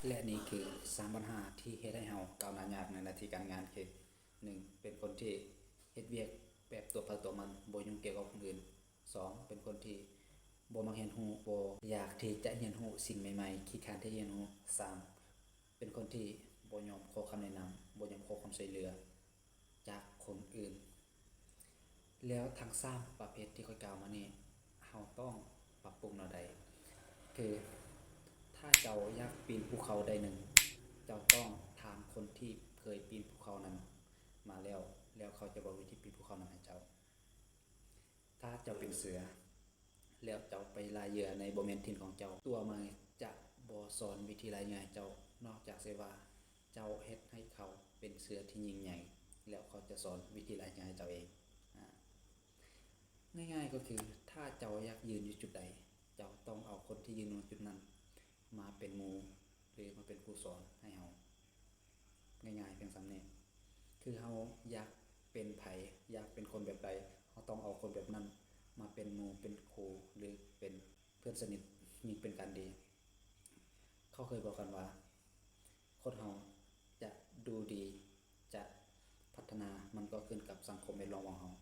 ແລະນີ້ຄືສາມບັນຫາທີ່ເຮັດໃຫ້ເຮົາກ້າວໜ້າຍາກໃນໜ້າທີ່ການງານ ຄື ໜຶ່ງ ເປັນຄົນທີ່ເຮັດວຽກແບບຕົວໃຜຕົວມັນ ບໍ່ຫຍຸ້ງກ່ຽວກັບຄົນອື່ນ. ສອງ ເປັນຄົນທີ່ບໍ່ມັກຮຽນຮູ້ ບໍ່ຢາກທີ່ຈະຮຽນຮູ້ສິ່ງໃໝ່ໆ ຂີ້ຄ້ານທີ່ຮຽນຮູ້. ສາມ ເປັນຄົນທີ່ບໍ່ຍອມຂໍຄຳແນະນຳ ບໍ່ຍອມຂໍຄວາມຊ່ວຍເຫຼືອຈາກຄົນອື່ນ. ແລ້ວທັງສາມປະເພດທີ່ຂ້ອຍກ່າວມານີ້ ເຮົາຕ້ອງປັບປຸງແນວໃດ? ຄື ຖ້າເຈົ້າຢາກປີນພູເຂົາໄດ້ໜຶ່ງ ເຈົ້າຕ້ອງຖາມຄົນທີ່ເຄີຍປີນພູເຂົານັ້ນມາແລ້ວ ແລ້ວເຂົາຈະບອກວິທີປີນພູເຂົານັ້ນໃຫ້ເຈົ້າ. ຖ້າເຈົ້າເປັນເສືອ ແລ້ວເຈົ້າໄປລ່າເຫຍື່ອໃນບໍ່ແມ່ນຖິ່ນຂອງເຈົ້າ ຕົວະມາຈະບໍ່ສອນວິທີລ່າເຫຍື່ອໃຫ້ເຈົ້າ ນອກຈາກເສຍວ່າເຈົ້າເຮັດໃຫ້ເຂົາເປັນເສືອທີ່ຍິ່ງໃຫຍ່ ແລ້ວເຂົາຈະສອນວິທີລ່າເຫຍື່ອໃຫ້ເຈົ້າເອງ. ອາ ງ່າຍໆກໍຄື ຖ້າເຈົ້າຢາກຢືນຢູ່ຈຸດໃດ ເຈົ້າຕ້ອງເອົາຄົນທີ່ຢືນຢູ່ຈຸດນັ້ນມາເປັນໝູ່ ຫຼື ມາເປັນຄູສອນໃຫ້ເຮົາ. ງ່າຍໆພຽງສ່ຳນີ້ ຄືເຮົາຢາກເປັນໃຜ ຢາກເປັນຄົນແບບໃດ ເຮົາຕ້ອງເອົາຄົນແບບນັ້ນມາເປັນໝູ່ເປັນຄູ່ ຫຼື ເປັນເພື່ອນສະໜິດ ຍິ່ງເປັນການດີ. ເຂົາເຄີຍບອກກັນວ່າ ຄົນເຮົາຈະດູດີ ຈະພັດທະນາ ມັນກໍຂຶ້ນກັບສັງຄົມແວດລ້ອມຂອງເຮົາ.